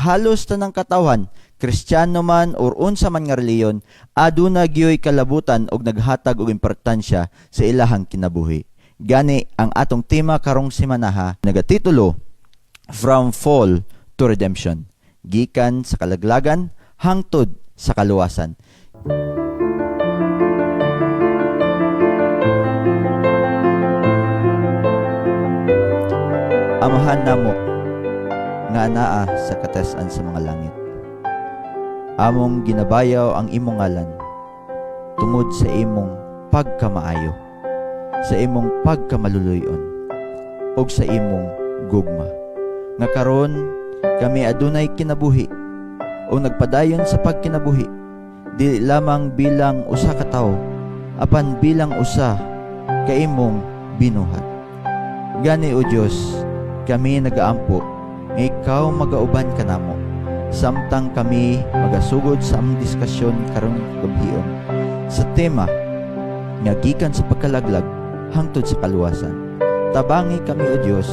halos tanang katawhan, Kristiyano man or unsa man nga relihiyon, aduna gyoy kalabutan og naghatag og importansya sa ilahang kinabuhi. Gani ang atong tema karong semanaha nagatitulo From Fall to Redemption. Gikan sa kalaglagan hangtod sa kaluwasan. Amahan namo nga anaa sa katasan sa mga langit. Among ginabayaw ang imong ngalan tungod sa imong pagkamaayo, sa imong pagkamaluluy-on, ug sa imong gugma. Nga karon kami adunay kinabuhi o nagpadayon sa pagkinabuhi, dili lamang bilang usa ka tawo, apan bilang usa ka imong binuhat. Gani, O Dios, kami nagaampo nga ikaw magauban kanamo samtang kami magasugod sa among diskusyon karong gabhion sa tema nga gikan sa pagkalaglag hangtod sa kaluwasan. Tabangi kami, O Dios,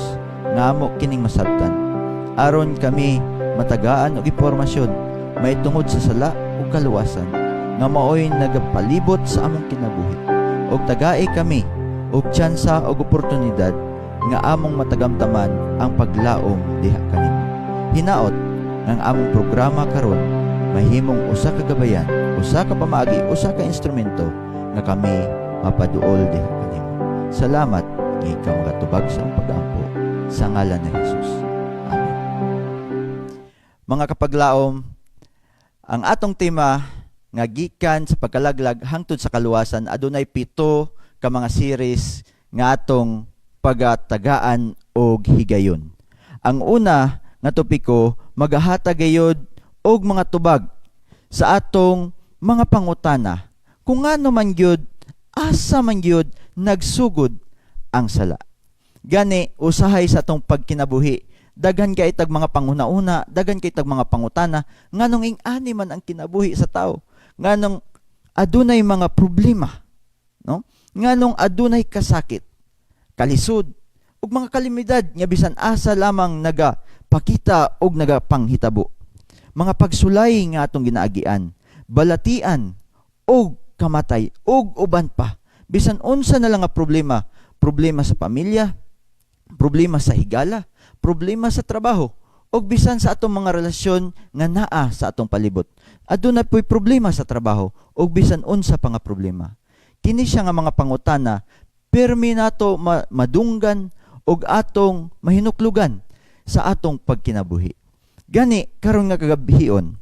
nga amo kining masabtan aron kami matagaan og impormasyon mahitungod sa sala ug kaluwasan nga maoy nagapalibot sa among kinabuhi, ug tagai kami og tsansa og oportunidad nga among matagamtaman ang paglaom diha kanimo. Hinaot nga ang among programa karon mahimong usa ka gabayan, usa ka pamaagi, usa ka instrumento nga kami mapaduol diha kanimo. Salamat nga ikaw magatubag sa among pag-ampo sa ngalan ni Jesus. Amen. Mga kapaglaom, ang atong tema nga gikan sa pagkalaglag hangtod sa kaluwasan, adunay 7 ka mga series nga atong pagatagaan og higayon. Ang una nga topiko magahatag gayud og mga tubag sa atong mga pangutana kung ngano man gyud, asa man gyud nagsugod ang sala. Gani usahay sa atong pagkinabuhi, daghan kay tag mga panguna-una, daghan kay tag mga pangutana nganong ing-ani man ang kinabuhi sa tao, nganong adunay mga problema, no? Nganong adunay kasakit, kalisod ug mga kalamidad nga bisan asa lamang nagapakita og nagapanghitabo. Mga pagsulay nga atong ginaagian, balatian og kamatay ug uban pa. Bisan unsa na lang nga problema, problema sa pamilya, problema sa higala, problema sa trabaho, ug bisan sa atong mga relasyon nga naa sa atong palibot. Aduna po'y problema sa trabaho ug bisan unsa pa nga problema. Kini siya nga mga pangutana pirmi nato madunggan ug atong mahinuklugan sa atong pagkinabuhi. Gani karon nga kagabhion,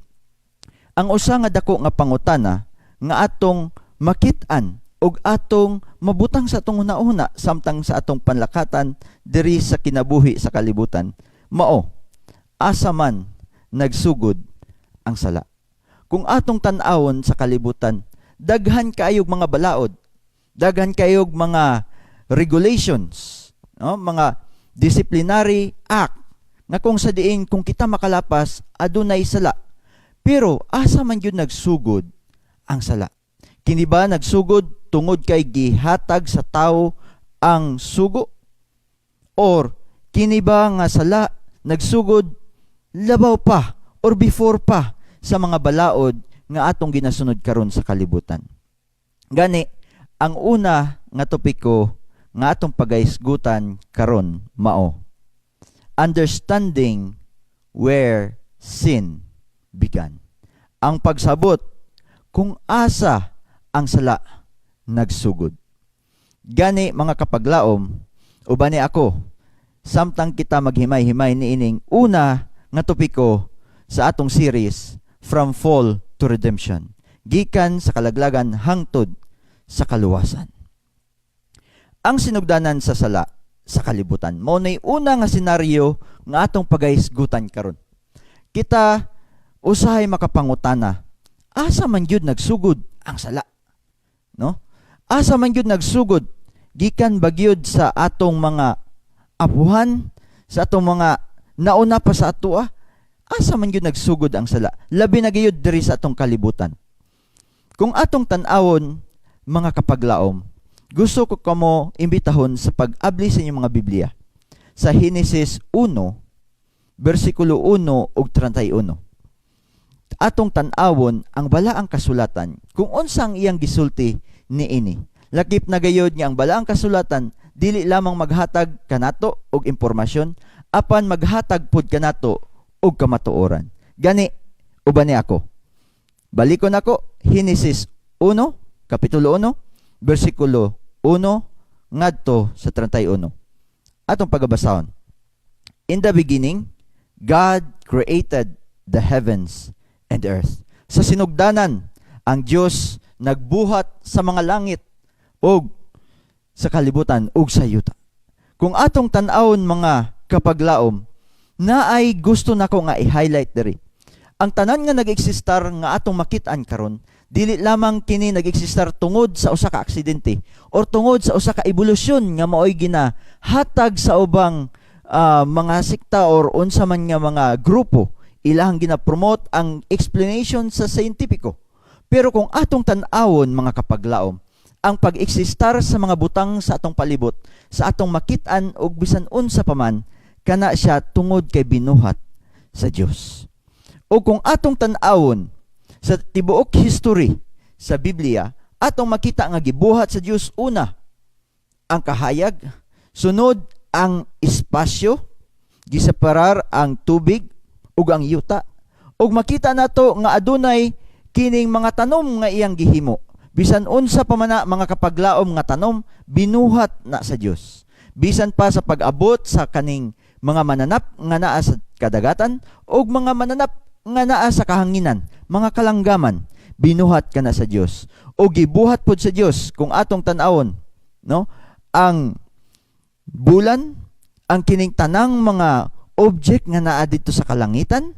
ang usa nga dako nga pangutana nga atong makit-an ug atong mabutang sa atong hunahuna samtang sa atong panlakatan diri sa kinabuhi sa kalibutan, mao, asa man nagsugod ang sala? Kung atong tan-awon sa kalibutan, daghan kaayog mga balaod, daghan kayog mga regulations, no? Mga disciplinary act nga kung sa diin kung kita makalapas adunay sala. Pero asa man gyud nagsugod ang sala? Kini ba nagsugod tungod kay gihatag sa tawo ang sugo? Or kini ba nga sala nagsugod labaw pa or before pa sa mga balaod nga atong ginasunod karon sa kalibutan? Gani ang una nga topiko nga atong pagahisgutan karon mao understanding where sin began. Ang pagsabot kung asa ang sala nagsugod. Gani, mga kapaglaom, ubani ako samtang kita maghimay-himay niining una nga topiko sa atong series From Fall to Redemption. Gikan sa kalaglagan hangtod sa kaluwasan. Ang sinugdanan sa sala sa kalibutan. Mao nay una nga senaryo nga atong pagahisgutan karon. Kita usahay makapangutana, asa man gyud nagsugod ang sala? No? Asa man gyud nagsugod? Gikan ba gyud sa atong mga apuhan, sa atong mga nauna pa sa atoa? Asa man gyud nagsugod ang sala? Labi na gyud diri sa atong kalibutan. Kung atong tan-awon, mga kapaglaom, gusto ko kamo imbitahon sa pag-abli sa inyong mga Biblia sa Henesis 1 bersikulo 1 ug 31. Atong tan-awon ang Balaang Kasulatan kung unsa ang iyang gisulti niini. Lakip na gayod nga ang Balaang Kasulatan dili lamang maghatag kanato og impormasyon, apan maghatag pud kanato og kamatuoran. Gani ubani ako. Balikon ako Henesis 1, kapitulo 1, bersikulo 1 ngadto sa 31. Atong pagabasahon. In the beginning, God created the heavens and earth. Sa sinugdanan, ang Dios nagbuhat sa mga langit ug sa kalibutan ug sa yuta. Kung atong tan-awon, mga kapaglaom, naay gusto nako nga i-highlight diri. Ang tanan nga nag-existar nga atong makit-an karon, dili lamang kini nag-existar tungod sa usa ka aksidente or tungod sa usa ka ebolusyon nga maoy ginahatag sa ubang mga sekta or unsa man nga mga grupo, ilahang gina-promote ang explanation sa scientifico. Pero kung atong tan-awon, mga kapaglaom, ang pag-existar sa mga butang sa atong palibot, sa atong makit-an og bisan unsa pa man, kana siya tungod kay binuhat sa Dios. O kung atong tan-awon sa tibuok history sa Biblia, atong makita nga gibuhat sa Dios una ang kahayag, sunod ang espasyo, giseparar ang tubig ug ang yuta, ug makita nato nga adunay kining mga tanom nga iyang gihimo. Bisan unsa pa man na, mga kapaglaom, nga tanom, binuhat na sa Dios. Bisan pa sa pag-abot sa kaning mga mananap nga naa sa kadagatan ug mga mananap nga naa sa kahanginan, mga kalanggaman, binuhat kana sa Dios. O gibuhat pod sa Dios, kung atong tan-awon, no? Ang bulan, ang kining tanang mga object nga naa didto sa kalangitan,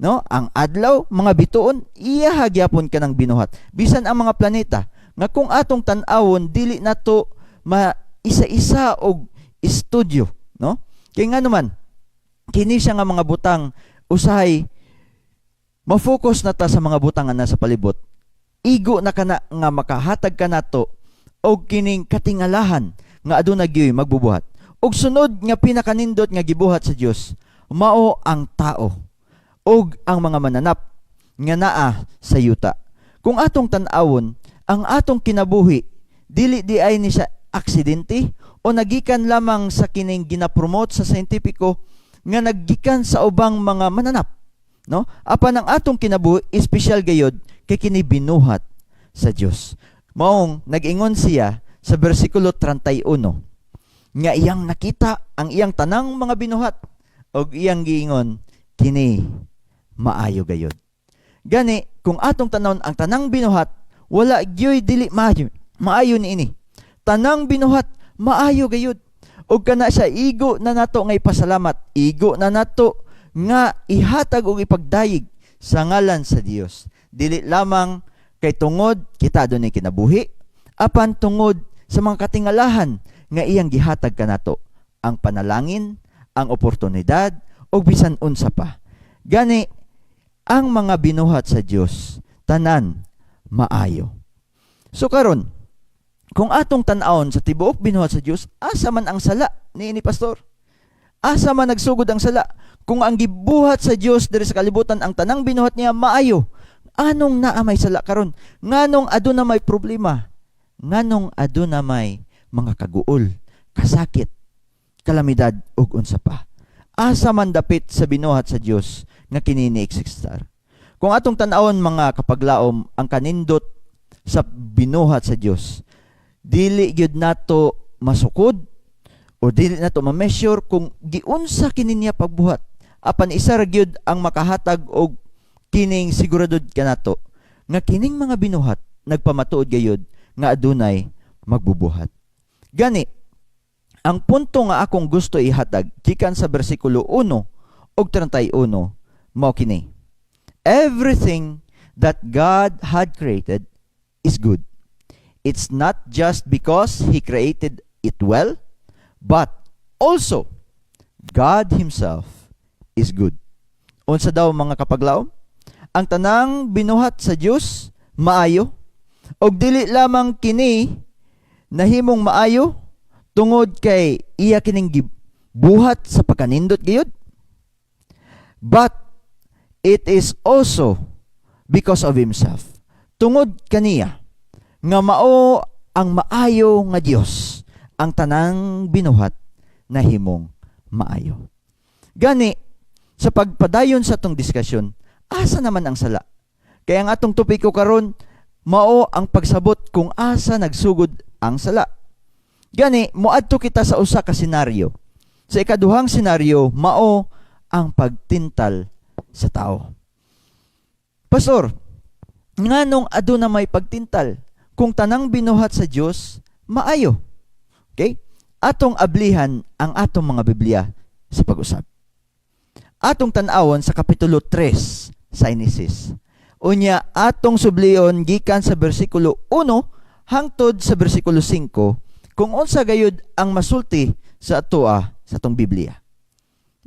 no? Ang adlaw, mga bituon, iya gyapon kanang binuhat. Bisan ang mga planeta nga kung atong tan-awon, dili nato ma isa-isa og estudyo, no? Kay nga naman kini siya nga mga butang, usahay ma-focus na ta sa mga butang nga nasa palibot. Igo na kana nga makahatag kanato og kining katingalahan nga aduna gyoy magbubuhat. Og sunod nga pinakanindot nga gibuhat sa Dios mao ang tao ug ang mga mananap nga naa sa yuta. Kung atong tan-awon, ang atong kinabuhi dili diay ni siya aksidente o nagikan lamang sa kining ginapromote sa scientifico nga naggikan sa ubang mga mananap, no? Apan ang atong kinabuhi espesyal gayod kay kini binuhat sa Dios. Maong nag-ingon siya sa bersikulo 31 nga iyang nakita ang iyang tanang mga binuhat og iyang giingon, "Kini maayo gayod." Gani kung atong tanawon ang tanang binuhat, wala gyoy dili maayo. Maayo niini. Tanang binuhat maayo gayud. Og kana siya igo na nato nga ipasalamat, igo na nato nga ihatag og ipagdayig sa ngalan sa Dios. Dili lamang kay tungod kita adunay kinabuhi, apan tungod sa mga katingalahan nga iyang gihatag kanato, ang panalangin, ang oportunidad ug bisan unsa pa. Gani ang mga binuhat sa Dios tanan maayo. So karon, kung atong tan-awon sa tibuok binuhat sa Dios, asa man ang sala niini, pastor? Asa man nagsugod ang sala? Kung ang gibuhat sa Dios diri sa kalibutan, ang tanang binuhat niya maayo, anong naa may sala karon? Nganong aduna may problema? Nganong aduna may mga kaguol, kasakit, kalamidad ug unsa pa? Asa man dapit sa binuhat sa Dios nga kini ni-existar? Kung atong tan-awon, mga kapaglaom, ang kanindot sa binuhat sa Dios, dili gyud nato masukod o dili nato ma-measure kung giunsa kini niya pagbuhat. Apan isa ra gyud ang makahatag og kining siguradod kanato nga kining mga binuhat nagpamatuod gayud nga adunay magbubuhat. Gani ang punto nga akong gusto ihatag gikan sa bersikulo 1 ug 31 mao kini: Everything that God had created is good. It's not just because He created it well, but also God Himself is good. Unsa daw, mga kapaglaom? Ang tanang binuhat sa Dios maayo, og dili lamang kini nahimong maayo tungod kay iya kining gibuhat sa pagkanindot gayud. But it is also because of himself. Tungod kaniya nga mao ang maayo nga Dios, ang tanang binuhat nahimong maayo. Gani sa pagpadayon sa atong diskusyon, asa naman ang sala? Kaya ang atong topiko karon mao ang pagsabot kung asa nagsugod ang sala. Gani moadto kita sa usa ka senaryo. Sa ikaduhang senaryo, mao ang pagtintal sa tao. Pastor, nganong aduna may pagtintal kung tanang binuhat sa Dios maayo? Okay? Atong ablihan ang atong mga Biblia sa pag-usab. Atong tan-awon sa kapitulo 3 sa Genesis. Unya atong sublion gikan sa bersikulo 1 hangtod sa bersikulo 5 kung unsa gayud ang masulti sa atoa sa atong Biblia.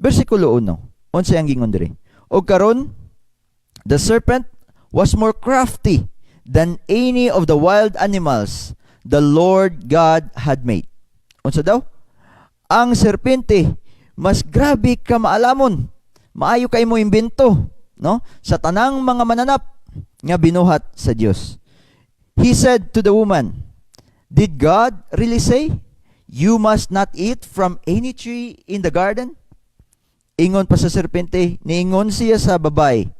Bersikulo 1, unsa ang gingon diri? Og karon, the serpent was more crafty than any of the wild animals the Lord God had made. Unsa daw? Ang serpente mas grabe ka maalamon. Maayo kay mo imbento, no? Sa tanang mga mananap nga binuhat sa Dios. He said to the woman, "Did God really say, 'You must not eat from any tree in the garden'?" Ingon pa sa serpente, niingon siya sa babae,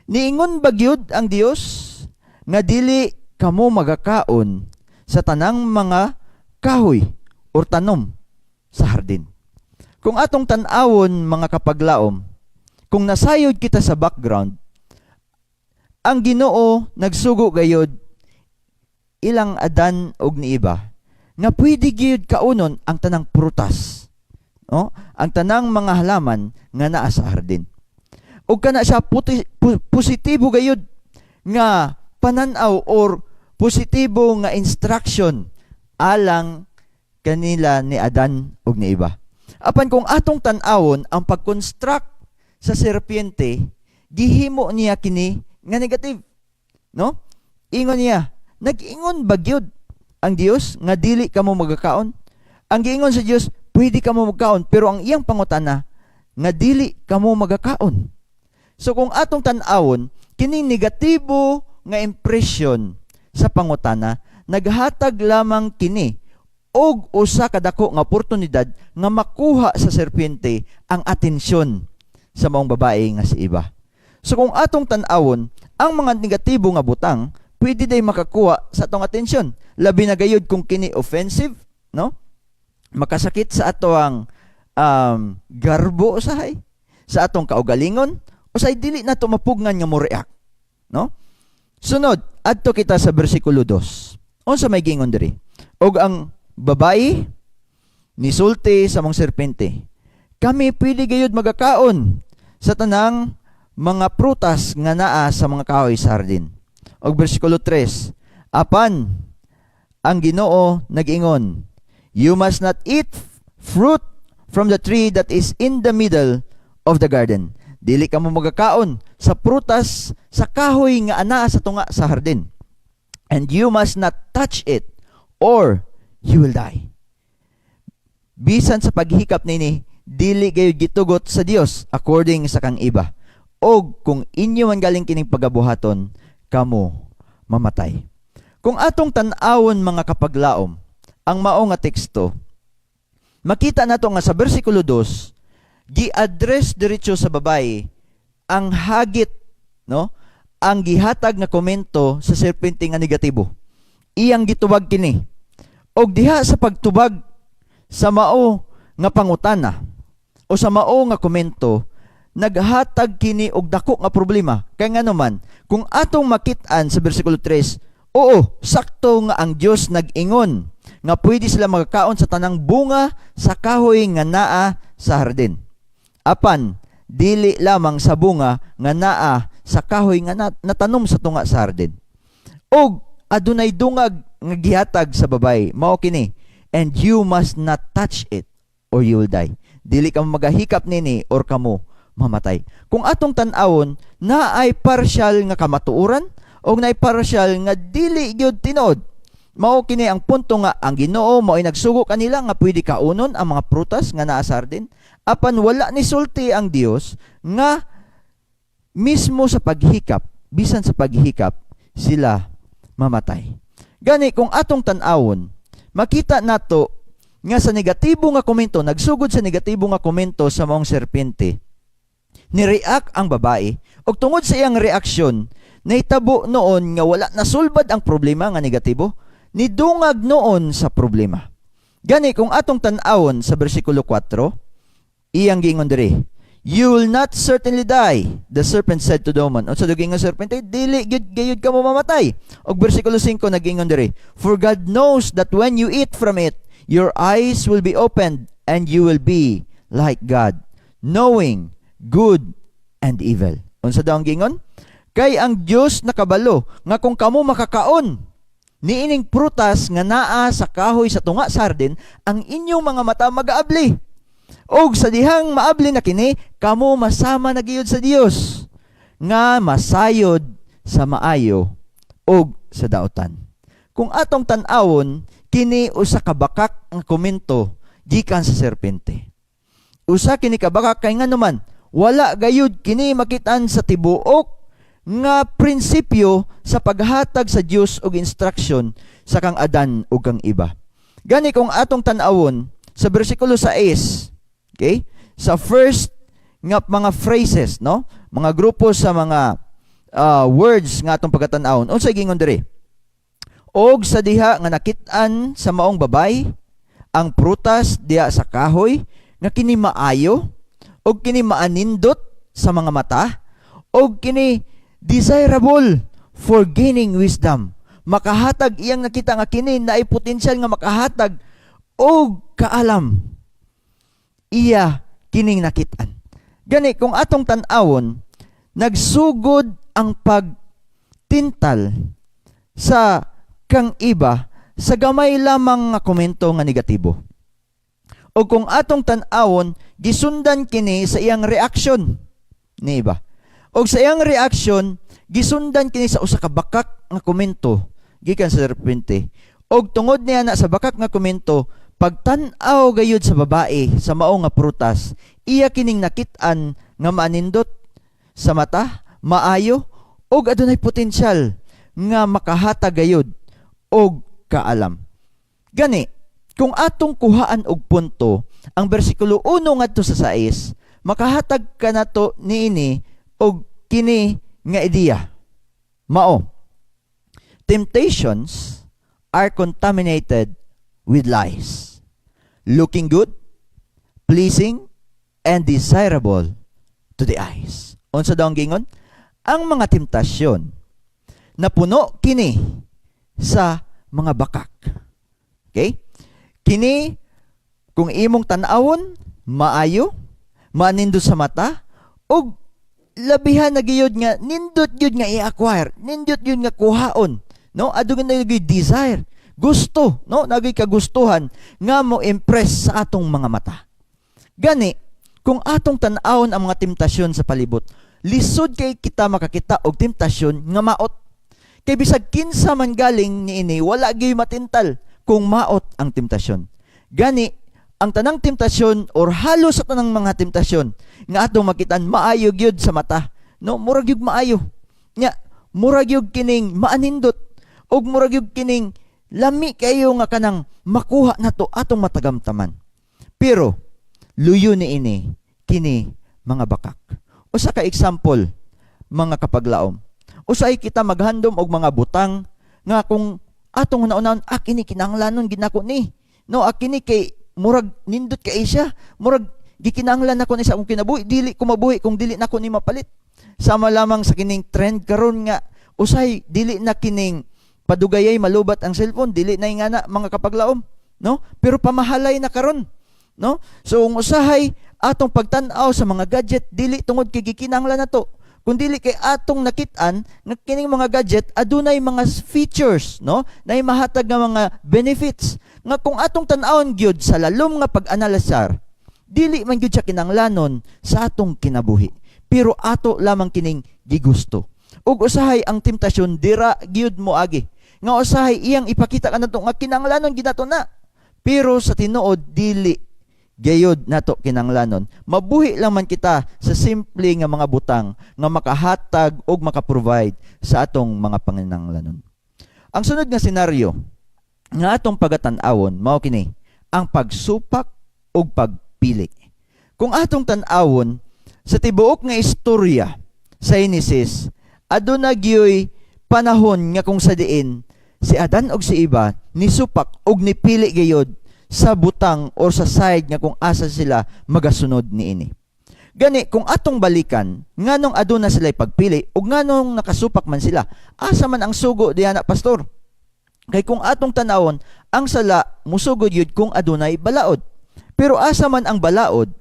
"Niingon ba gyud ang Dios nga dili kamo magakaon sa tanang mga kahoy or tanom sa hardin?" Kung atong tan-awon, mga kapaglaom, kung nasayod kita sa background, ang Ginoo nagsugo gayod ilang Adan og ni Eva nga pwede gyud kaunon ang tanang prutas, no? Ang tanang mga halaman nga naa sa hardin. Ug kana siya positibo gayud nga pananaw or positibo nga instruction alang kanila ni Adan ug ni Eva. Apan kung atong tan-awon ang pag-construct sa serpiente, gihimo niya kini nga negative. No? Ingon niya, "Nag-ingon ba gyud ang Dios nga dili kamo magakaon?" Ang giingon sa Dios, pwede kamo magkaon, pero ang iyang pangutana nga dili kamo magakaon. So kung atong tan-awon, kining negatibo nga impression sa pangutana, naghatag lamang kini og usa ka dako nga oportunidad nga makuha sa serpente ang atensyon sa maong babae nga si Eva. So kung atong tan-awon, ang mga negatibo nga butang pwede day makakuha sa atong atensyon. Labi na gayud kung kini offensive, no? Makasakit sa atoang garbo usahay, sa atong kaugalingon, usay dili na to mapugngan nga mo react, no? Sunod, adto kita sa bersikulo 2. Unsa may gingon diri? Og ang babae nisulti sa mong serpente, "Kami pwede gayud magakaon sa tanang mga prutas nga naa sa mga kahoy sa hardin." Og bersikulo 3, apan ang Ginoo nag-ingon, "You must not eat fruit from the tree that is in the middle of the garden." Dili kamo magakaon sa prutas sa kahoy nga anaa sa tunga sa hardin. "And you must not touch it or you will die." Bisan sa paghikap nini, dili gayud gitugot sa Dios according sa kang Eva. "Og kung inyo man galing kining pagabuhaton, kamo mamatay." Kung atong tan-awon, mga kapaglaom, ang mao nga teksto, makita nato nga sa bersikulo 2, gi-address diretso sa babae ang hagit, no? Ang gihatag nga komento sa serpente nga negatibo. Iyang gitubag kini. Og diha sa pagtubag sa mao nga pangutana o sa mao nga komento, naghatag kini og dako nga problema. Kay ngano man, kung atong makit-an sa bersikulo 3, oo, sakto nga ang Dios nag-ingon nga pwede sila magakaon sa tanang bunga sa kahoy nga naa sa hardin. Apan dili lamang sa bunga nga naa sa kahoy nga natanom sa tunga sa hardin. Og adunay dungag nga gihatag sa babae, mao kini, "And you must not touch it or you will die." Dili ka magahikap nini or kamo mamatay. Kung atong tan-awon, naay partial nga kamatuoran o naay partial nga dili gyud tinuod. Mao kini ang punto nga ang Ginoo mao'y nagsugo kanila nga pwede kaunon ang mga prutas nga naa sa hardin. Apan wala ni sulti ang Dios nga Mismo sa paghikap, bisan sa paghikap, sila mamatay. Gani kung atong tan-awon, makita nato nga sa negatibo nga komento, nagsugod sa negatibo nga komento sa maong serpente. Ni-react ang babae ug tungod sa iyang reaksyon, nahitabo noon nga wala nasulbad ang problema nga negatibo, nidungag noon sa problema. Gani kung atong tan-awon sa bersikulo 4, iyang giingon diri, "You will not certainly die," the serpent said to the woman. Unsa daw giingon serpente? Dili gyud gayud ka mo mamatay. Og bersikulo 5 nagingon diri, "For God knows that when you eat from it, your eyes will be opened and you will be like God, knowing good and evil." Unsa daw ang giingon? Kay ang Dios nakabalo nga kung kamo makakaon niining prutas nga naa sa kahoy sa tunga sa hardin, ang inyong mga mata magaabli. Og sa dihang maabli na kini, kamo masama na gayud sa Dios nga masayod sa maayo og sa dautan. Kung atong tan-awon, kini usa ka bakak ang komento gikan sa serpente. Usa kini ka bakak kay nganuman wala gayud kini makitaan sa tibuok nga prinsipyo sa paghatag sa Dios og instruction sa kang Adan ug kang Eva. Gani kung atong tan-awon sa bersikulo 6, okay? Sa first nga mga phrases, no? Mga grupo sa mga words nga atong pagatan-awon. Unsa gingon diri? Og sa diha nga nakit-an sa maong babay ang prutas diha sa kahoy nga kini maayo og kini maanindot sa mga mata og kini desirable for gaining wisdom. Makahatag, iyang nakita nga kini naay potensyal nga makahatag og kaalam. Iya kining nakit-an. Gani kung atong tan-awon, nagsugod ang pagtintal sa kang Eva sa gamay lamang nga komento nga negatibo. O kung atong tan-awon, gisundan kini sa iyang reaksyon ni Eva. O sa iyang reaksyon, gisundan kini sa usa ka bakak nga komento gikan sa serpente. Og tungod niya na sa bakak nga komento, pagtan-aw gayud sa babae sa mao nga prutas, iya kining nakit-an nga maanindot sa mata, maayo og adunay potensyal nga makahatag gayud og kaalam. Gani, kung atong kuhaan og punto, ang bersikulo 1 ngadto sa 6, makahatag kanato niini og kini nga ideya. Mao, temptations are contaminated with lies. Looking good, pleasing, and desirable to the eyes. Unsa daw ang gingon? Ang mga temptasyon napuno kini sa mga bakak. Okay? Kini kung imong tan-awon, maayo, manindot sa mata, ug labihan na gayud nga nindot gyud nga i-acquire, nindot gyud nga kuhaon, no? Adunay na gyud desire, gusto, no? Nagay kagustuhan nga mo impress sa atong mga mata. Gani, kung atong tan-awon ang mga temptasyon sa palibot, lisod kay kita makakita og temptasyon nga maot. Kay bisag kinsa man galing niini, wala gyud matintal kung maot ang temptasyon. Gani, ang tanang temptasyon or halos sa tanang mga temptasyon nga atong makitaan, maayo gyud sa mata, no? Murag gyud maayo nya, murag gyud kining maanindot ug murag gyud kining lami kayo nga kanang makuha nato, atong matagamtaman, pero luyo ni ini kini mga bakak. Usa ka example, mga kapaglaom, usahay kita maghandom og mga butang nga kung atong hunahunaon, "Ah, kini kinahanglanon ginako ni, no? Ah, kini kay murag nindot kay siya, murag gikinahanglan nako ni sa akong kinabuhi, dili ko mabuhi kung dili nako ni mapalit." Sama lamang sa kining trend karon nga usay dili na kining padugayay malubat ang cellphone, dili na nga na, mga kapaglaom, no? Pero pamahalay na karon, no? So kung usahay atong pagtan-aw sa mga gadget, dili tungod kay gikinahanglan nato, kun dili kay atong nakit-an nga kining mga gadget adunay mga features, no, nay mahatag nga mga benefits nga kung atong tan-awon gyud sa lalom nga pag-analisar, dili man gyud siya kinanglanon sa atong kinabuhi, pero ato lamang kining gigusto. Ug usahay ang temptasyon dira gyud moagi nga usahay iyang ipakita kanato nga kinanglanon ginato na, pero sa tinuod dili Gayod nato kinanglanon. Mabuhi lang man kita sa simple nga mga butang nga makahatag og maka-provide sa atong mga panginanglanon. Ang sunod nga senaryo nga atong pagatan-awon mao kini ang pagsupak ug pagpili. Kung atong tan-awon sa tibuok nga istorya sa Genesis, aduna gyoy panahon nga kung sa diin si Adan og si Eva nisupak og nipili gayod sa butang or sa side nga kung asa sila magasunod niini. Gani kung atong balikan, nganong aduna sila pagpili ug nganong nakasupak man sila, asa man ang sugo diha na, pastor? Kay kung atong tanawon, ang sala musugod yun kung adunay balaod. Pero asa man ang balaod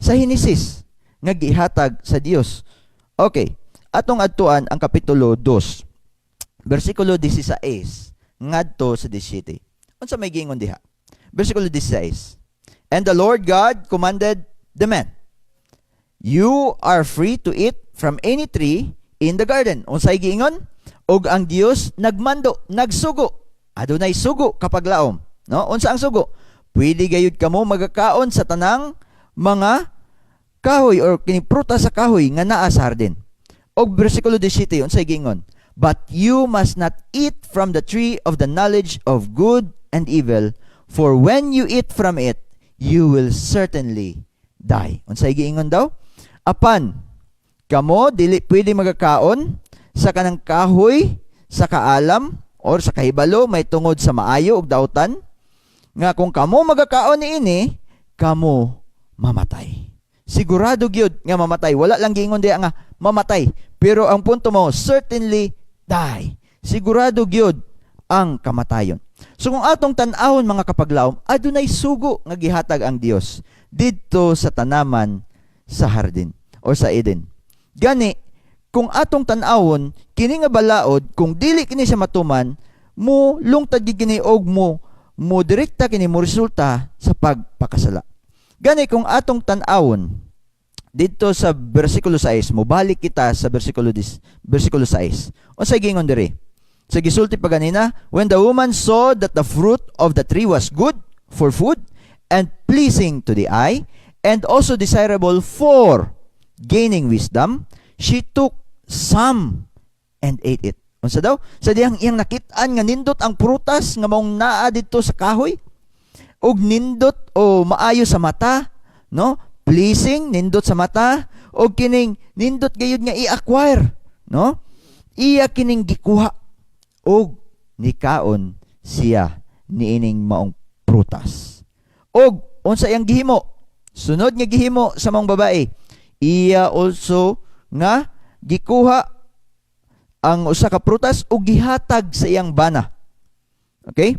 sa Henesis nga gihatag sa Dios? Okay, atong adtuan ang kapitulo 2, bersikulo 16 ngadto sa 17. Unsa may giingon diha? Bersikulo 16. "And the Lord God commanded the man, 'You are free to eat from any tree in the garden.'" Unsay giingon? Og ang Dios nagmando, nagsugo. Adunay sugo, kapaglaom, no? Unsa ang sugo? Pwede gayud kamo magakaon sa tanang mga kahoy or kini prutas sa kahoy nga naa sa hardin. Og bersikulo 17, unsay giingon? "But you must not eat from the tree of the knowledge of good and evil, for when you eat from it, you will certainly die." Unsay giingon daw? Apan kamo dili pwede magakaon sa kanang kahoy sa kaalam or sa kahibalo may tungod sa maayo ug dautan, nga kung kamo magakaon niini, kamo mamatay. Sigurado gyud nga mamatay. Wala lang giingon diha nga mamatay. Pero ang punto mo, certainly die. Sigurado gyud ang kamatayon. So kung atong tan-awon, mga kapaglaom, adunay sugo nga gihatag ang Dios didto sa tanaman sa hardin or sa Eden. Gani kung atong tan-awon kini nga balaod, kung dili kini siya matuman, mo lungtad gid kini og mo direkta kini mo resulta sa pagpakasala. Gani kung atong tan-awon didto sa bersikulo 6, mo balik kita sa bersikulo 6. Unsay giingon diri? Sa gisulti pa ganina, "When the woman saw that the fruit of the tree was good for food and pleasing to the eye and also desirable for gaining wisdom, she took some and ate it." Unsa daw? Sa dihang iyang nakit-an nga nindot ang prutas nga maong naa didto sa kahoy ug nindot o maayo sa mata, no? Pleasing, nindot sa mata og kining nindot gayud nga i-acquire, no? Iya kining gikuha og nikaon siya niining maong prutas. Og unsa iyang gihimo? Sunod nga gihimo sa maong babae, iya also nga gikuha ang usa ka prutas ug gihatag sa iyang bana. Okay?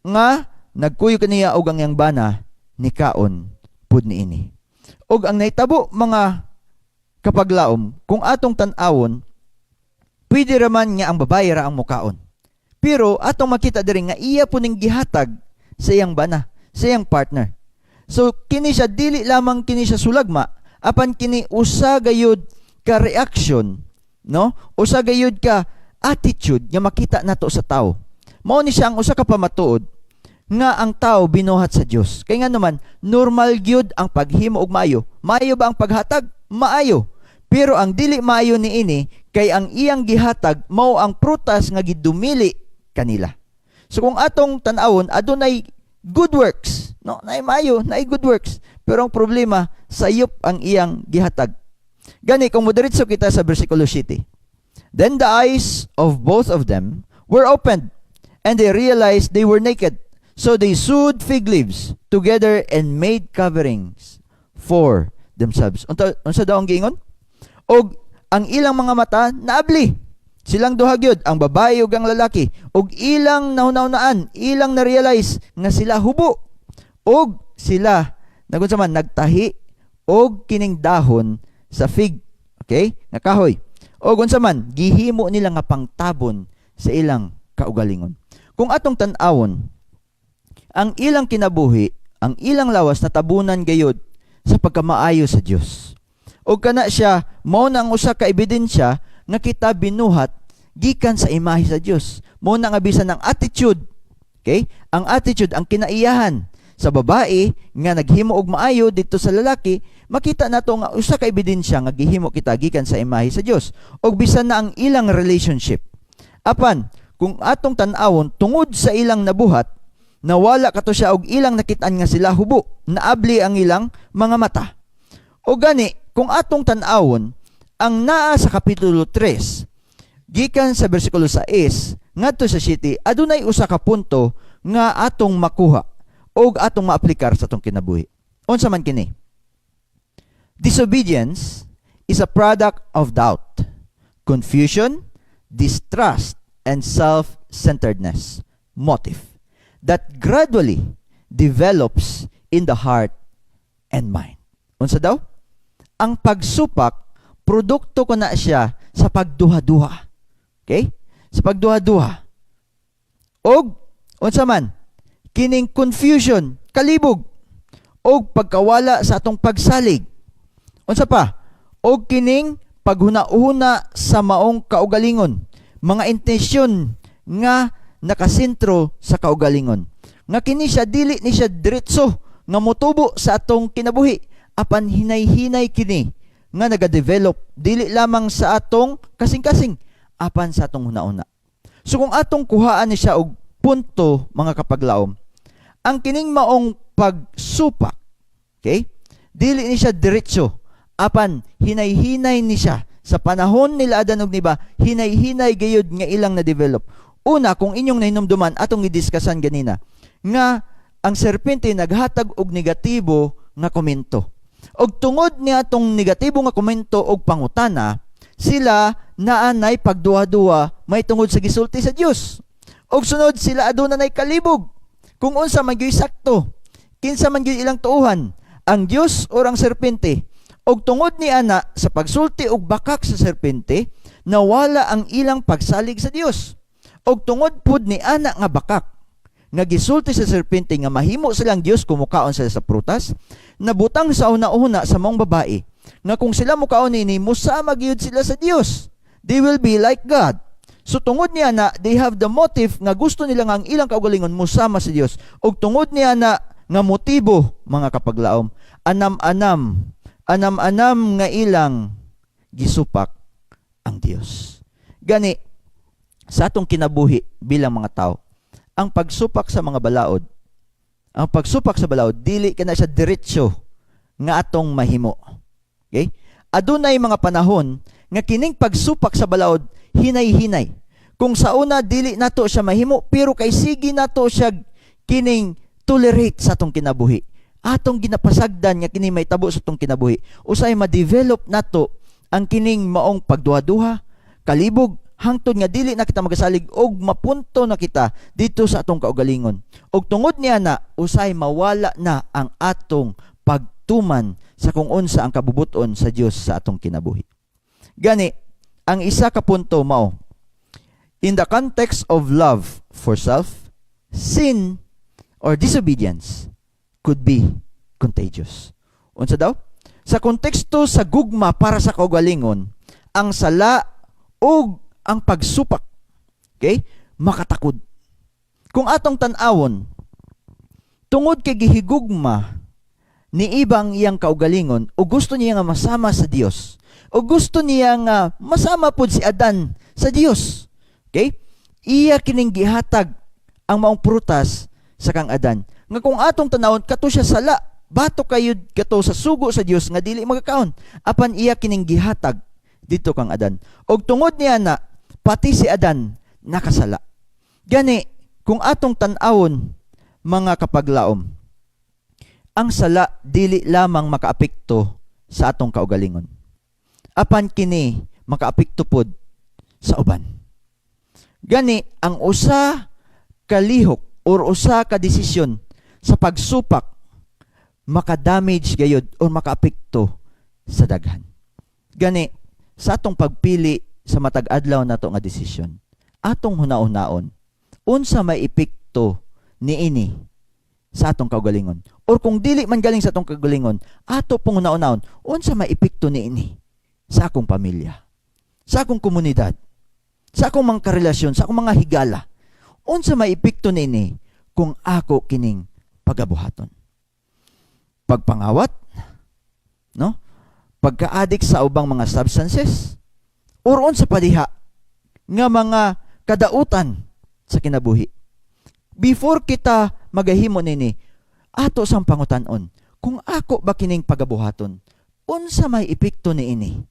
Nga nagkuyog kaniya og ang iyang bana nikaon pud niini. Og ang nahitabo, mga kapaglaom, kung atong tan-awon, pwede raman nga ang babae ra ang mukaon. Pero atong makita diri nga iya po ning gihatag sa iyang bana, sa iyang partner. So kini siya dili lamang kini siya sulagma, apan kini usa gayud ka reaction, no? Usa gayud ka attitude nga makita nato sa tao. Mao ni siya ang usa ka pamatuod nga ang tao binuhat sa Dios. Kay nga naman, normal gyud ang paghimo og maayo. Maayo ba ang paghatag? Maayo. Pero ang dili maayo niini kay ang iyang gihatag mao ang prutas nga gidumili kanila. So kung atong tan-awon, adunay good works, no? Naay maayo, naay good works. Pero ang problema, sayop ang iyang gihatag. Gani kung modiretso kita sa bersikulo 7. "Then the eyes of both of them were opened, and they realized they were naked. So they sewed fig leaves together and made coverings for themselves." Unsa daw ang giingon? Og ang ilang mga mata naabli. Silang duha gyud, ang babae ug ang lalaki, ug ilang nahuna-hunaan, ilang na-realize nga sila hubo. Og sila nagunsa man, nagtahi og kining dahon sa fig, okay? Nga kahoy. Og unsa man, gihimo nila nga pangtabon sa ilang kaugalingon. Kung atong tan-awon, ang ilang kinabuhi, ang ilang lawas natabunan gayud sa pagkamaayo sa Dios. Og kana siya mao na ang usa ka ebidensya nga kita binuhat gikan sa imahe sa Dios. Mao na nga bisan ang attitude, okay? Ang attitude, ang kinaiyahan Sa babae nga naghimo og maayo didto sa lalaki, makita nato nga usa ka ebidensya nga gihimo kita gikan sa imahe sa Dios. Og bisan na ang ilang relationship. Apan kung atong tan-awon, tungod sa ilang nabuhat, nawala kato siya og ilang nakit-an nga sila hubo, naabli ang ilang mga mata. O gani, kung atong tan-awon, ang naa sa Kapitulo 3 gikan sa bersikulo 6 ngadto sa 7, adunay usa ka punto nga atong makuha og atong maaplikar sa atong kinabuhi. Unsa man kini? Disobedience is a product of doubt, confusion, distrust, and self-centeredness motive that gradually develops in the heart and mind. Unsa daw? Ang pagsupak, produkto ko na siya sa pagduha-duha. Okay? Sa pagduha-duha. Og unsa man? Kining confusion, kalibog, og pagkawala sa atong pagsalig. Unsa pa? Og kining paghuna-huna sa maong kaugalingon, mga intensyon nga nakasentro sa kaugalingon. Nga kini siya dili ni siya diretso nga motubo sa atong kinabuhi, apan hinay-hinay kini nga naga-develop dili lamang sa atong kasing-kasing apan sa atong huna-huna. So kung atong kuhaan ni siya og punto, mga kapaglaom, ang kining maong pagsupak, okay? Dili ni siya diretso, apan hinay-hinay ni siya sa panahon nila Adan ug Eva, hinay-hinay gayud nga ilang na-develop. Una, kung inyong nahinumduman, atong gidiskusan ganina, nga ang serpente naghatag og negatibo nga komento. Og tungod niya atong negatibo nga komento og pangutana, sila naanay pagduha-duha may tungod sa gisulti sa Dios. Og sunod, sila aduna nay kalibog kung unsa man gyud sakto. Kinsa man gyud ilang tuuhan, ang Dios or ang serpente? Og tungod ni ana sa pagsulti og bakak sa serpente, nawala ang ilang pagsalig sa Dios. Og tungod pud ni ana nga bakak nga gisulti sa serpente nga mahimo silang Dios kung mukaon sila sa prutas, nabutang sa una-una sa maong babae nga kung sila mukaon nini, musama gyud sila sa Dios. They will be like God. So tungod niya na they have the motive nga gusto nila nga ang ilang kaugalingon musama sa Dios. Og tungod niya na nga motibo, mga kapaglaom, anam-anam, anam-anam nga ilang gisupak ang Dios. Gani sa atong kinabuhi bilang mga tao, ang pagsupak sa mga balaod, ang pagsupak sa balaod dili kana siya diretso nga atong mahimo. Okay? Adunay mga panahon nga kining pagsupak sa balaod hinay-hinay. Kung sa una dili nato siya mahimo, pero kay sige nato siya kining tolerate sa atong kinabuhi. Atong ginapasagdan nga kini mahitabo sa atong kinabuhi. Usay ma-develop nato ang kining maong pagduha-duha, kalibog, hangtod nga dili na kita magasalig og mapunto na kita dito sa atong kaugalingon. Og tungod niya na usay mawala na ang atong pagtuman sa kung unsa ang kabubuton sa Dios sa atong kinabuhi. Gani, ang isa ka punto mao, in the context of love for self, sin or disobedience could be contagious. Unsa daw? Sa konteksto sa gugma para sa kaugalingon, ang sala ug ang pagsupak, okay, makatakod. Kung atong tan-awon, tungod kay gihigugma ni Eva ang iyang kaugalingon o gusto niya nga masama sa Dios o gusto niya nga masama pod si Adan sa Dios. Okay? Iya kining gihatag ang maong prutas sa kang Adan. Nga kung atong tanawon, kato siya sala. Batok kayod kato sa sugo sa Dios nga dili magakaon. Apan iya kining gihatag dito kang Adan. Og tungod niya na pati si Adan nakasala. Gani kung atong tan-awon, mga kapaglaom, ang sala dili lamang makaapekto sa atong kaugalingon. Apan kini makaapekto pod sa uban. Gani ang usa ka lihok or usa ka desisyon sa pagsupak makadamage gayud or makaapekto sa daghan. Gani sa atong pagpili sa matag adlaw nato nga desisyon, atong huna-hunaon unsa may epekto niini sa atong kaugalingon. Or kung dili man galing sa atong kaugalingon, ato pong huna-hunaon unsa may epekto niini sa akong pamilya, sa akong komunidad, sa akong mga karelasyon, sa akong mga higala. Unsa may epekto niini kung ako kining pagabuhaton? Pagpangawat, no? Pagka-addict sa ubang mga substances, or unsa pa diha nga mga kadautan sa kinabuhi. Before kita magahimo nini, ato sang pangutan-on, kung ako ba kining pagabuhaton, unsa may epekto niini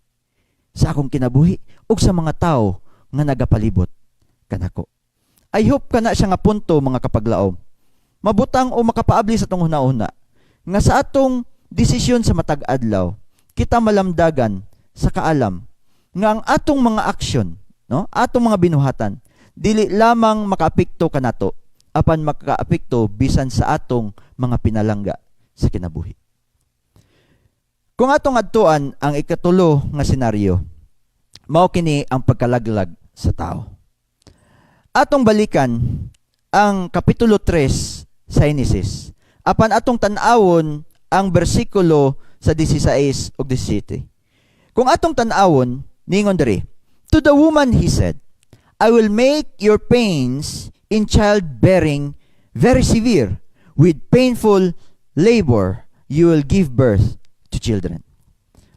sa akong kinabuhi ug sa mga tao nga nagapalibot kanako? I hope kana siya nga punto, mga kapaglaom, mabutang o makapaabli sa atong hunahuna nga sa atong desisyon sa matag adlaw, kita malamdagan sa kaalam nga ang atong mga aksyon, no, atong mga binuhatan, dili lamang makaapekto kanato, apan makaapekto bisan sa atong mga pinalangga sa kinabuhi. Kung atong adtuan ang ikatulo nga senaryo, mao kini ang pagkalaglag sa tao. Atong balikan ang kapitulo 3 sa Genesis. Apan atong tan-awon ang bersikulo sa 16 ug 17. Kung atong tan-awon, ningon diri, "To the woman he said, 'I will make your pains in childbearing very severe. With painful labor, you will give birth to children.'"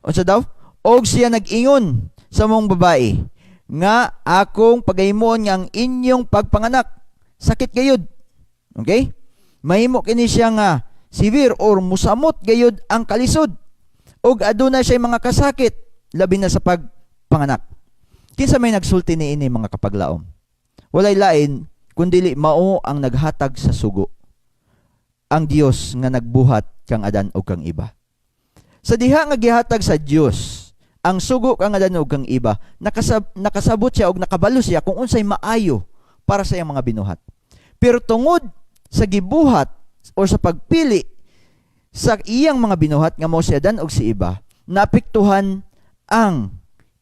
Unsa daw? Og siya nag-ingon sa maong babae nga akong pagahimon nga ang inyong pagpanganak sakit gayud. Okay? Mahimo kini siya nga severe or musamot gayud ang kalisod. Og aduna siya mga kasakit, labi na sa pagpanganak. Kinsa may nagsulti niini, mga kapaglaom? Walay lain kundili mao ang naghatag sa sugo, ang Dios nga nagbuhat kang Adan ug kang Eva. Sa diha nga gihatag sa Dios ang sugo kang Adan ug kang Eva, nakasabot siya og nakabalo siya kung unsay maayo para sa iyang mga binuhat. Pero tungod sa gibuhat o sa pagpili sa iyang mga binuhat nga mao si Adan ug si Eva, naapektuhan ang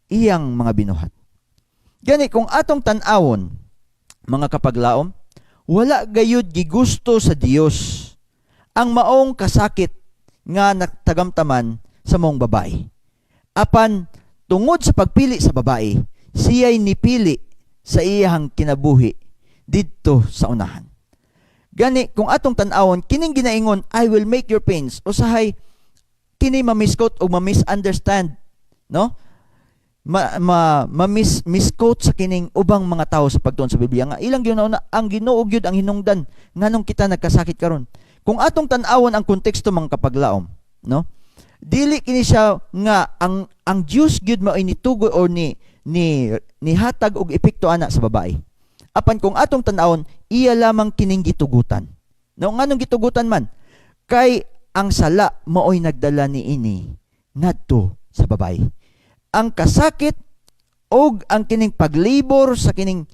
iyang mga binuhat. Gani kung atong tan-awon, mga kapaglaom, wala gayud gigusto sa Dios ang maong kasakit nga natagamtaman sa maong babae. Apan tungod sa pagpili sa babae, siya'y nipili sa iyang kinabuhi didto sa unahan. Gani kung atong tan-awon kining ginaingon, "I will make your pains," usahay kini ma-misquote o ma-misunderstand, no? Ma, ma, ma-mis, misquote sa kining ubang mga tao sa pagtuon sa Biblia nga ilang gyud na ang Ginoo gyud ang hinungdan nganong kita nagkasakit karon. Kung atong tan-awon ang konteksto, mga kapaglaom, no? Dili kini siya nga ang Dios gyud mao nitugoy or ni ni nihatag og epekto ana sa babae. Apan kung atong tan-awon, iya lamang kining gitugutan. No, nganong gitugutan man? Kay ang sala maoy nagdala niini ngadto sa babae. Ang kasakit og ang kining paglibor sa kining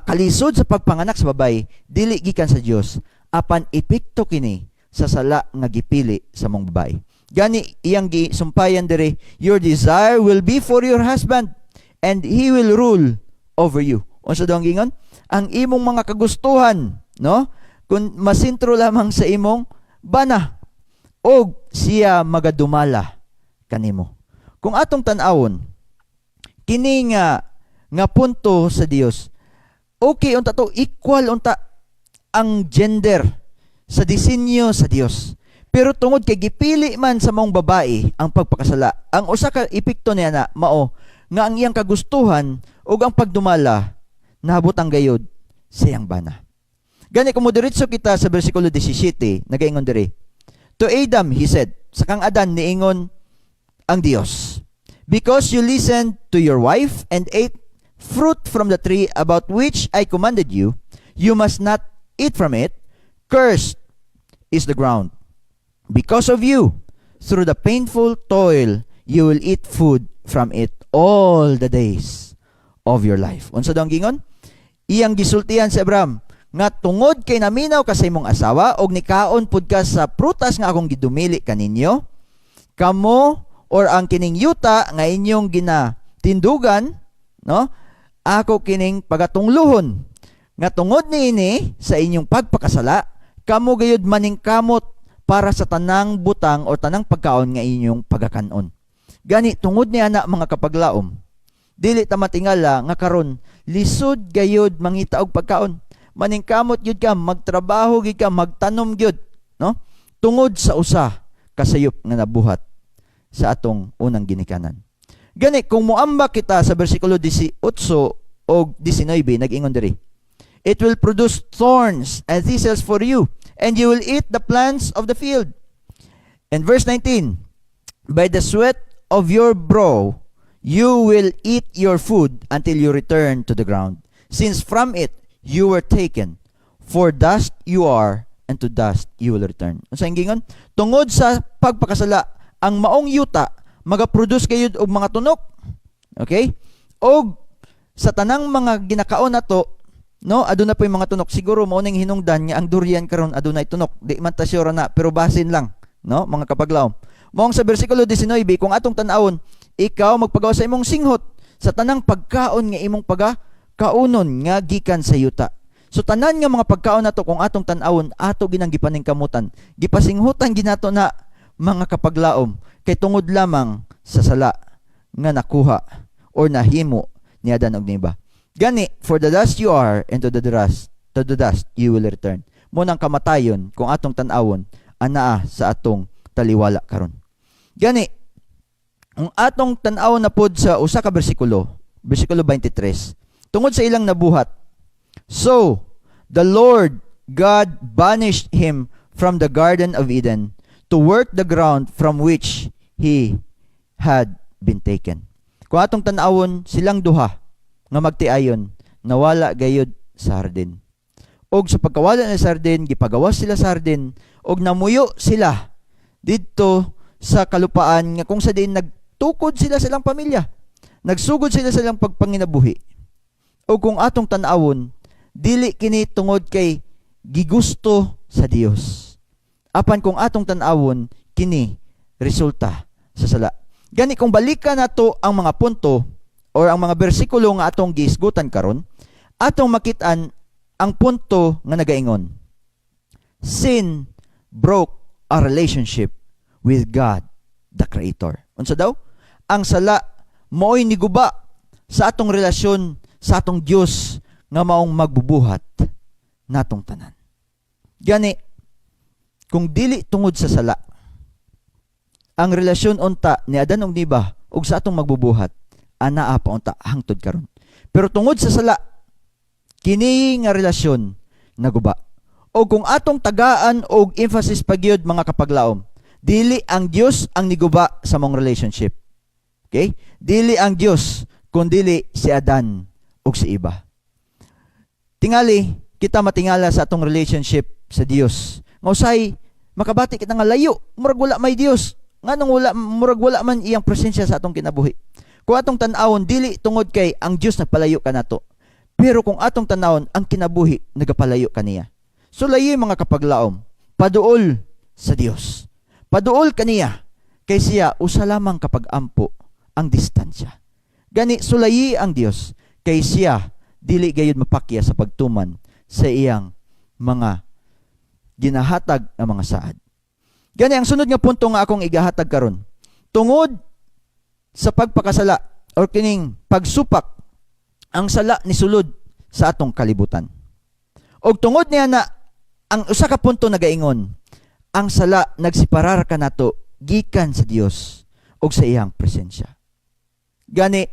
kalisod sa pagpanganak sa babae, dili gikan sa Dios, apan epekto kini sa sala nga gipili sa maong babae. Gani iyang gisumpayan diri, "Your desire will be for your husband and he will rule over you." Unsa daw ang gingon? Ang imong mga kagustuhan, no? Kung masintro lamang sa imong bana og siya magadumala kanimo. Kung atong tan-awon kini nga punto sa Dios, okay unta to, equal unta ang gender sa disenyo sa Dios. Pero tungod kay gipili man sa maong babae ang pagpakasala, ang usa ka epekto niya na mao nga ang iyang kagustuhan ug ang pagdumala nahabot ang gayod sa iyang bana. Gani kung modiretso kita sa bersikulo 17, nagaingon diri. To Adam, he said, sa kang Adan niingon ang Dios, "Because you listened to your wife and ate fruit from the tree about which I commanded you, 'You must not eat from it,' cursed is the ground because of you. Through the painful toil, you will eat food from it all the days of your life." Unsa daw ang gingon? Iyang gisultihan si Abraham nga tungod kay naminaw ka sa imong asawa og nikaon pud ka sa prutas nga akong gidumili kaninyo, kamo or ang kining yuta nga inyong ginatindugan, no? Ako kining pagatungluhon nga tungod niini sa inyong pagpakasala, kamo gayud maningkamot para sa tanang butang o tanang pagkaon nga inyong pagakanon. Gani tungod niya na, mga kapaglaom, dili ta matingala nga karon lisod gayud mangita og pagkaon. Maningkamot gyud ka, magtrabaho gyud ka, magtanom gyud. no? Tungod sa usa ka sayop nga nabuhat sa atong unang ginikanan. Gani kung muamba kita sa bersikulo 18 o 19, nag-ingon diri, "It will produce thorns and thistles for you, and you will eat the plants of the field." And verse 19, "By the sweat of your brow you will eat your food until you return to the ground, since from it you were taken, for dust you are, and to dust you will return." Unsa ang giingon? Tungod sa pagpakasala, ang maong yuta magaproduce gayud og mga tunok. Okay? Og sa tanang mga ginakaon nato, no, aduna po yung mga tunok. Siguro mao ning hinungdan nga ang durian karon adunay tunok. Di man ta sure na, pero basin lang, no, mga kapaglaom. Maong sa bersikulo 19, kung atong tan-awon, ikaw magpagawas sa imong singhot sa tanang pagkaon nga imong paga kaunon nga gikan sa yuta. So tanan nga mga pagkaon nato, kung atong tan-awon, ato ginang gipaningkamutan. Gipasinghutan ginato na, mga kapaglaom, kay tungod lamang sa sala nga nakuha or nahimo ni Adan ug ni Eva. Gani, for the dust you are, and to the dust you will return. Mao nang kamatayon, kung atong tan-awon, anaa sa atong taliwala karon. Gani, ang atong tan-awon na pod sa usa ka bersikulo, bersikulo 23, tungod sa ilang nabuhat, "So, the Lord God banished him from the Garden of Eden to work the ground from which he had been taken." Kung atong tan-awon, silang duha nga magtiayon, nawala gayud sa hardin. Og sa pagkawala na sa hardin, gipagawas sila sa hardin, og namuyo sila didto sa kalupaan nga kung sa diin nagtukod sila sa ilang pamilya. Nagsugod sila sa ilang pagpanginabuhi. O kung atong tan-awon, dili kini tungod kay gigusto sa Dios. Apan kung atong tan-awon, kini resulta sa sala. Gani kung balikan nato ang mga punto or ang mga bersikulo nga atong gihisgutan karon, atong makit-an ang punto nga nagaingon: Sin broke a relationship with God, the Creator. Unsa daw? Ang sala mao'y niguba sa atong relasyon sa atong Dios nga maong magbubuhat natong tanan. Gani, kung dili tungod sa sala, ang relasyon unta ni Adan ug ni Eva ug sa atong magbubuhat, anaa pa unta hangtod karon. Pero tungod sa sala, kini nga relasyon naguba. O kung atong tagaan og emphasis pagyud, mga kapaglaom, dili ang Dios ang niguba sa mong relationship. Okay? Dili ang Dios, kundili si Adan ug si Eva. Tingali, kita matingala sa atong relationship sa Dios. Nga usay makabati kita nga layo, murag wala may Dios. Nganong wala, murag wala man iyang presensya sa atong kinabuhi? Kung atong tan-awon, dili tungod kay ang Dios nagpalayo kanato. Pero kung atong tan-awon, ang kinabuhi nagapalayo kaniya. So layo, mga kapaglaom, paduol sa Dios. Paduol kaniya kay siya usa lamang kapag ampo ang distansya. Gani sulayi ang Dios kay siya dili gayud mapakya sa pagtuman sa iyang mga ginahatag nga mga saad. Gani ang sunod nga punto nga akong igahatag karon. Tungod sa pagpakasala or kining pagsupak, ang sala ni sulod sa atong kalibutan. Og tungod niya na ang usa ka punto nagaingon, ang sala nagseparar kanato gikan sa Dios ug sa iyang presensya. Gani,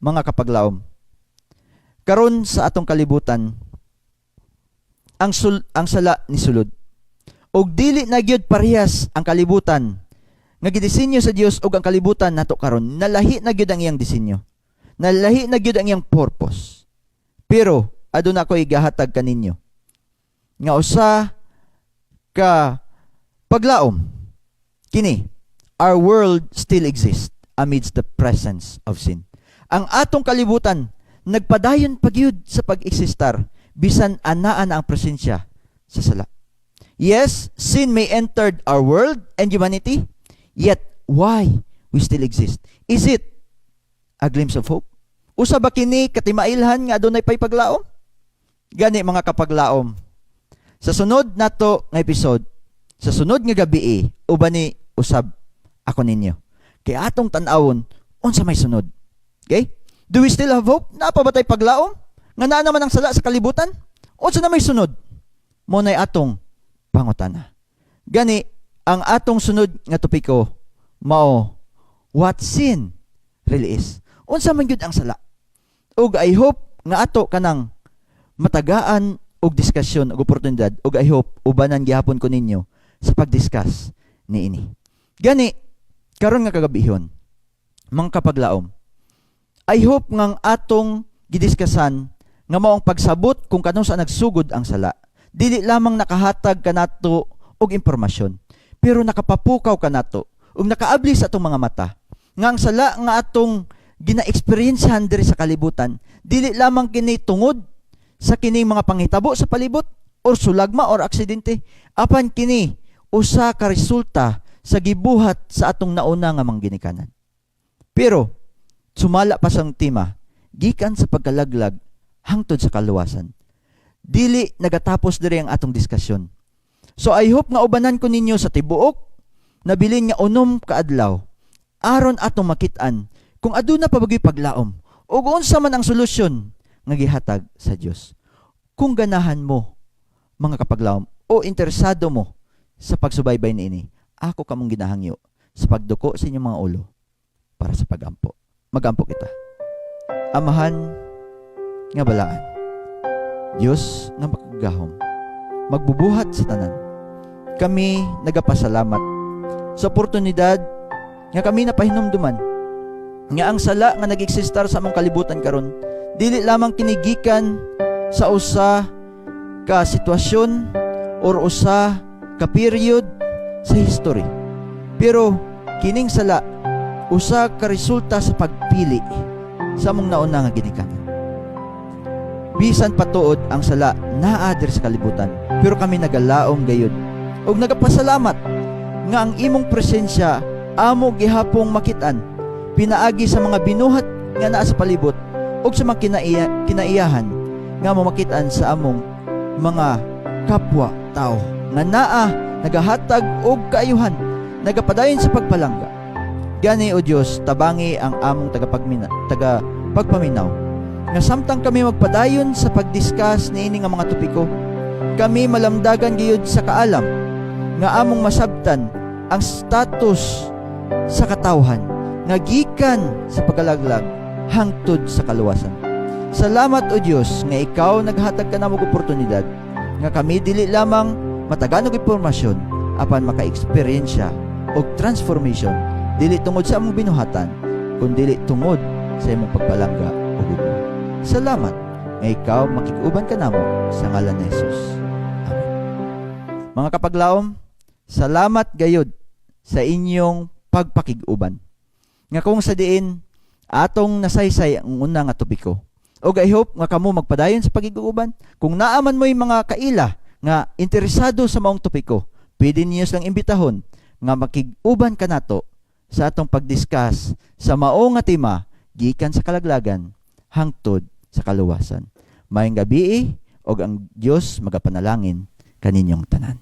mga kapaglaom, karon sa atong kalibutan ang sala ni sulod. Og dili na gyud parehas ang kalibutan nga gidisenyo sa Dios ug ang kalibutan nato karon. Nalahi na gyud ang iyang disenyo. Nalahi na gyud ang iyang purpose. Pero aduna ko'y gahatag kaninyo nga usa ka paglaom kini: our world still exists amidst the presence of sin. Ang atong kalibutan nagpadayon pa gyud sa pag-eksistar bisan anaa na ang presensya sa sala. Yes, sin may entered our world and humanity, yet why we still exist? Is it a glimpse of hope? Usa ba kini katimailhan nga adunay pay paglaom? Gani, mga kapaglaom, sa sunod nato nga episode, sa sunod nga gabi, ubani usab ako ninyo. Kay atong tan-awon unsa may sunod. Okay? Do we still have hope? Naa pa ba tay paglaom? Nga naa naman ang sala sa kalibutan? Unsa na may sunod? Mao nay atong pangutana. Gani, ang atong sunod nga topiko mao what sin really is. Unsa man gyud ang sala? Ug I hope nga ato kanang matagaan og diskusyon og oportunidad, ug I hope ubanan gihapon ko ninyo sa pag-discuss niini. Gani karon nga kagabihon, mga kapaglaom, I hope nga ang atong gidiskusan nga mao ang pagsabot kung kanus-a nagsugod ang sala, dili lamang nakahatag kanato og impormasyon, pero nakapapukaw kanato ug nakaabli sa atong mga mata nga ang sala nga atong gina-experiencehan diri sa kalibutan, dili lamang kini tungod sa kining mga panghitabo sa palibot or sulagma or aksidente, apan kini usa ka resulta sa gibuhat sa atong nauna nga mga ginikanan. Pero sumala pa sang tema, gikan sa pagkalaglag hangtod sa kaluwasan. Dili nagatapos diri ang atong diskusyon. So I hope nga ubanan ko ninyo sa tibuok nabilin nga 6 ka adlaw aron atong makit-an kung aduna pa ba paglaom ug unsa man ang solusyon nga gihatag sa Dios. Kung ganahan mo, mga kapaglaom, o interesado mo sa pagsubaybay niini, ako kamong ginahangyo sa pagduko sa inyong mga ulo para sa pagampo. Magampo kita. Amahan nga balaan, Dios nga makagagahom, magbubuhat sa tanan. Kami nagapasalamat sa oportunidad nga kami napahinumduman nga ang sala nga nag-existar sa among kalibutan karon, dili lamang kini gikan sa usa ka sitwasyon or usa ka period sa history, pero kining sala usa ka resulta sa pagpili sa among nauna nga ginikanan. Bisan patuod ang sala naa diri sa kalibutan, pero kami nagalaom gayud ug nagapasalamat nga ang imong presensya amo gihapong makit-an pinaagi sa mga binuhat nga naa sa palibot ug sa mga kinaiyahan nga mo makit-an sa among mga kapwa tao nga naa nagahatag og kaayuhan, nagapadayon sa pagpalangga. Gani, O Dios, tabangi ang among taga pagpaminaw nga samtang kami magpadayon sa pagdiscuss niini nga mga topiko, kami malamdagan gayud sa kaalam nga among masabtan ang status sa katawhan nga gikan sa pagkalaglag hangtod sa kaluwasan. Salamat, O Dios, nga ikaw naghatag kanamo og oportunidad nga kami dili lamang matagaan og impormasyon apan maka-eksperyensya og transformation, dili tungod sa among binuhatan kundi tungod sa imong pagpalangga ug gugma. Salamat nga ikaw makig-uban kanamo, sa ngalan ni Jesus. Amen. Mga kapaglaom, salamat gayud sa inyong pagpakig-uban. Nga kung sa diin atong nasaysay ang una nga topiko. Og I hope nga kamo magpadayon sa pagkig-uban. Kung naa man mo'y mga kaila nga interesado sa maong topiko, pwede niyo silang imbitahon nga makig-uban kanato sa atong pagdiscuss sa mao nga tema, gikan sa kalaglagan hangtod sa kaluwasan. Maayong gabii, og ang Dios magapanalangin kaninyong tanan.